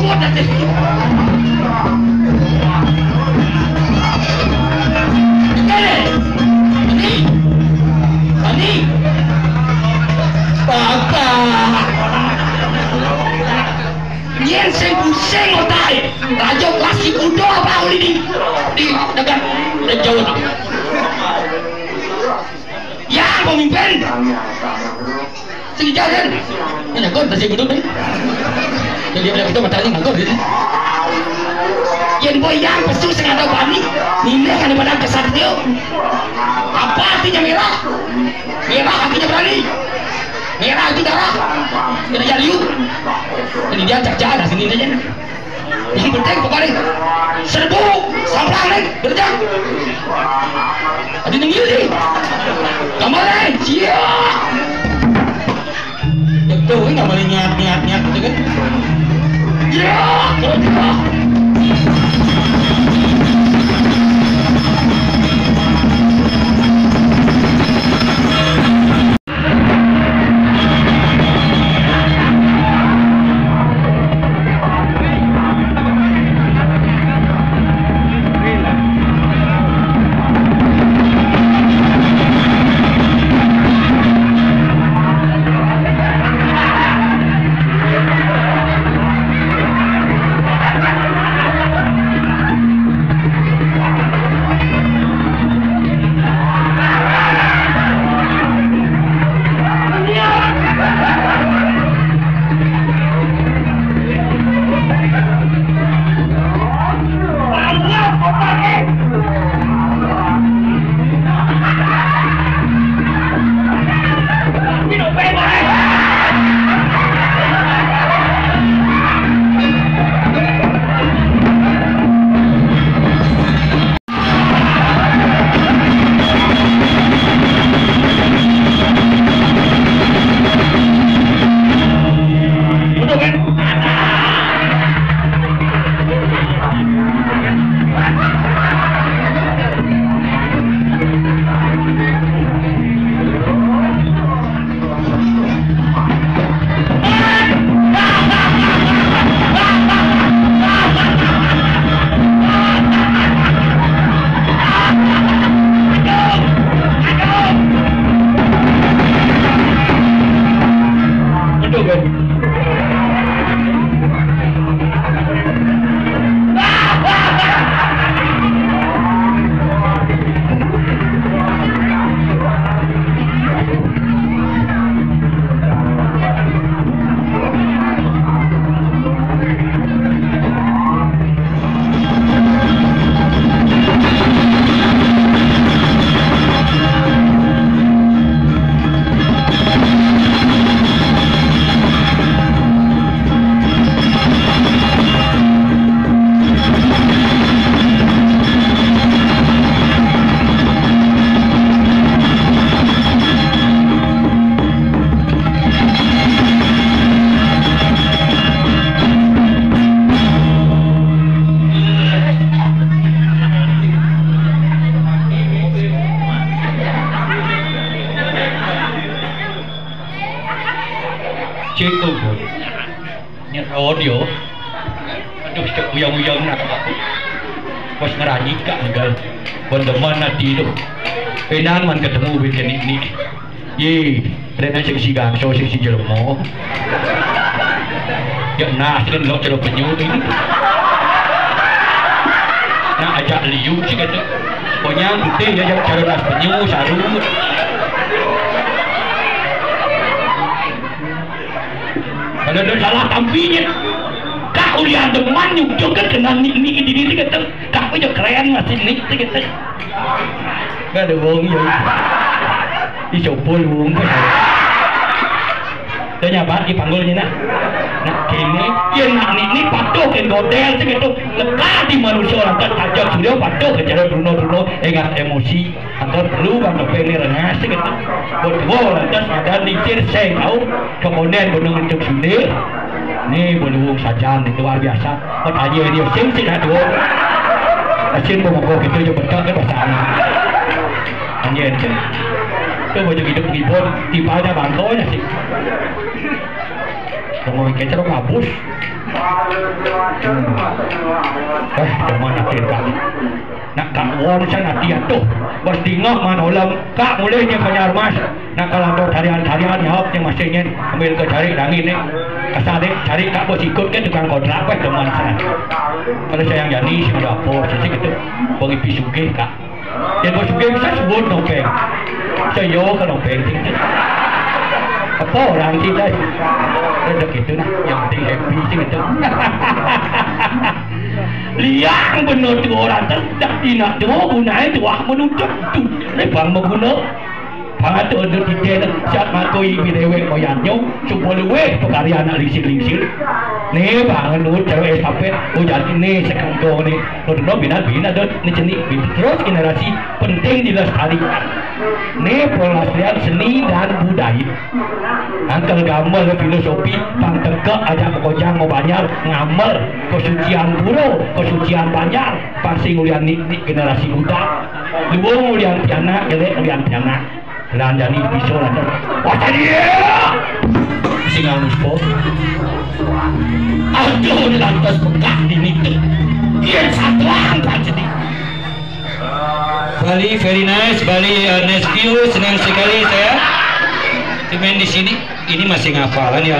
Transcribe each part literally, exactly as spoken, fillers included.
Ini, ini, Bapak. Yen sing pusing otak e, raja kelas kuda apa uli di, di dekat Jawa. Ya, pemimpin. Sing jalan. Mana kau masih kudu ni? Jadi bila kita matali nganggur ni. Yen boy yang pesu sing ada bani, nilai kan pada kesatria. Apa artinya merah? Merah artinya berani. Merah itu darah. Kena jadi yuk. Ini dia cak-cak dah sini dia. Yang penting pokoknya serbu samplang nih, berjang. Ada yang gila sih. Kamar nih, siap. Betul, ini nggak boleh niat, niat, niat gitu kan. Ya, kalau gitu. Cek tu pun. Nyerot yo. Aduh, cek uyang-uyang nak aku. Bos ngeranyi kak enggal. Kon demen ati tu. Penan man ketemu bini ni. Ye, rena seksi gangso, seksi jelmo. Ya nah, sing lo celo penyu ni. Nak ajak liu sih kata. Pokoknya putih ya, ajak cara nas penyu, saru. Kalau ada salah tampinya, kak ulian demen nyucuk kan kena nik-nik di diri kata. Kak aja keren masih nik kata. Gak ada wong ya. Di sopol wong. Dia nyabat di panggulnya nak. Nak kini, ya nak ni, ni patuh ke godel segitu. Lekat di manusia orang tak tajam sudah patuh ke jalan runo-runo, ingat emosi. Atau perlu bang dope ni rengas segitu. Buat gua lantas ada licir saya tahu. Kemudian gunung untuk sudah. Ni berluung sajan luar biasa. Pertanyaan dia sing sing atuh. Asin pemukul kita je betul ke bahasa anak. Anjir tu. Tu baju hidup ngibur, tiba ada bangkonya sih. Kamu mikir terus ngabus. Eh, cuman akhir kali. Nak kak won san ati atuh. Bos tingok man olem. Kak mulih nya Banjar Mas. Nak kalau tarian-tarian nyaop yang masih nyen sambil ke cari dangin ni. Kasar dek cari kak bos ikut ke tukang kontrak weh teman sana. Kalau sayang jani sih ada apa sih gitu. Bang Ipi sugih kak. Yang bos sugih bisa sebut nopeng. Saya ke nopeng sih. Apa orang kita? Ada gitu nah. Yang penting happy sih gitu. Liang bener tu orang tu dah dina tu gunai tu wah menutup tu. Lepang berguna. Pangatur dut ite siap makoi bidewek moyannyo. Cubo luweh pakarya anak lingsir-lingsir. Ni bangun dut cewek estafet. Oh jadi ni sekangkong ni. Nuduno bina-bina dut ni cenik. Terus generasi penting dilestarikan. Ni pelestarian seni dan budaya. Angkel gambar filosofi pang tegak ajak bekojang mau banjar ngamal kesucian pura, kesucian banjar. Pasti ngulian ni, ni generasi muda. Luwung ngulian pianak, jelek ngulian pianak. Lan jani bisa lantas. Wah tadi ya. Singal muspo. Aduh lantas pekak di nitu. Iya satuan pasti. Bali, very nice. Bali, uh, nice view. Senang sekali saya. Cuman di sini, ini masih ngafalan ya.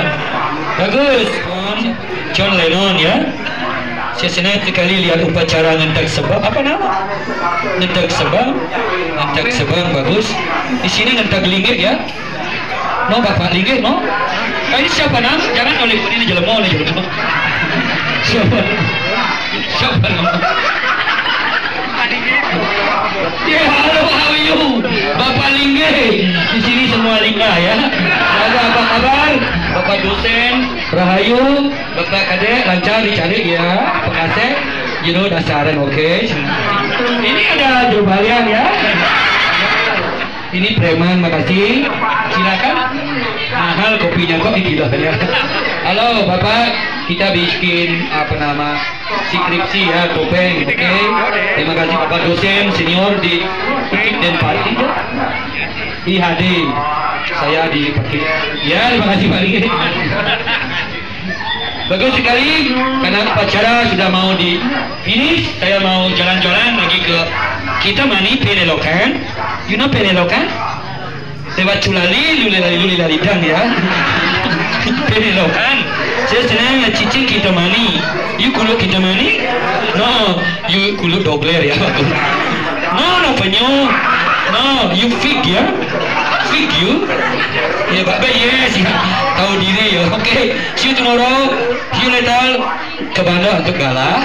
Bagus. John, John Lennon ya. Saya senang sekali lihat upacara ngentak sebang. Apa nama? Ngentak sebang. Ngentak sebang bagus. Di sini ngentak linggit ya. No, Bapak Linggih, no? Ah, ini siapa, Nang? Jangan oleh ini jelema, oleh jelema. Siapa? Siapa, Nang? Ya, halo, how are you? Bapak Linggih. Di sini semua Lingga, ya. Halo, apa kabar? Bapak dosen, Rahayu, Bapak Kadek, lancar dicari, ya. Pekasek, you know, dasaran, oke. Ini ada juru balian, ya. Ini preman, makasih. Silakan. Mahal kopinya kok di kilo ya. Halo, Bapak, kita bikin apa nama? Skripsi ya, topeng. Oke. Terima kasih Bapak dosen senior di Unpad. Iya. I H D. Saya di Pakis. Ya, terima kasih Pak Linggih. Bagus sekali, karena upacara sudah mau di finish, saya mau jalan-jalan lagi ke Kintamani, Pene Lokan. You know Pene Lokan? Lewat Culali, Lulilali, Lulilalidang ya. Pene Lokan. Saya senang ya cicing Kintamani. You kuluk Kintamani? No, you kuluk dogler ya. No, no penyu. No, you fig ya. Fig you. Ya, Pak, yes ya. Tahu diri ya. Oke. See you tomorrow. See you later. Ke mana untuk gala?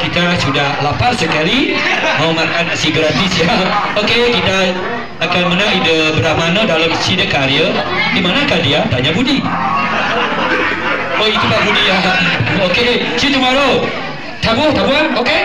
Kita sudah lapar sekali. Mau makan nasi gratis ya. Oke, kita akan menang ide Brahmana dalam sida karya. Di manakah dia? Tanya Budi. Oh, itu Pak Budi ya. Oke, see you tomorrow. Tabuh, tabuhan, oke?